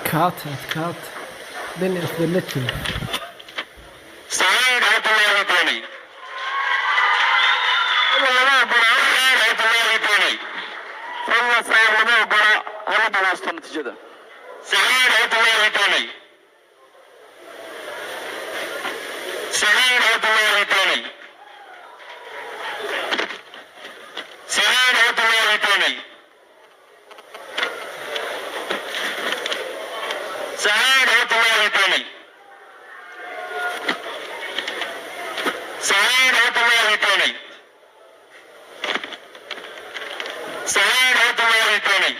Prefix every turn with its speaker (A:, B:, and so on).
A: Adkaata, adkaata. Den of the Legend.
B: Saciid Cabdullaahi Deni. Lama ogola Saciid Cabdullaahi Deni.
C: Fadlan saar, lama ogola, hala dhageysto natiijada.
B: Saciid Cabdullaahi Deni. Saciid Cabdullaahi Deni. Saciid Cabdullaahi Deni. Saciid Cabdullaahi Deni. Saciid Cabdullaahi Deni. Saciid Cabdullaahi Deni.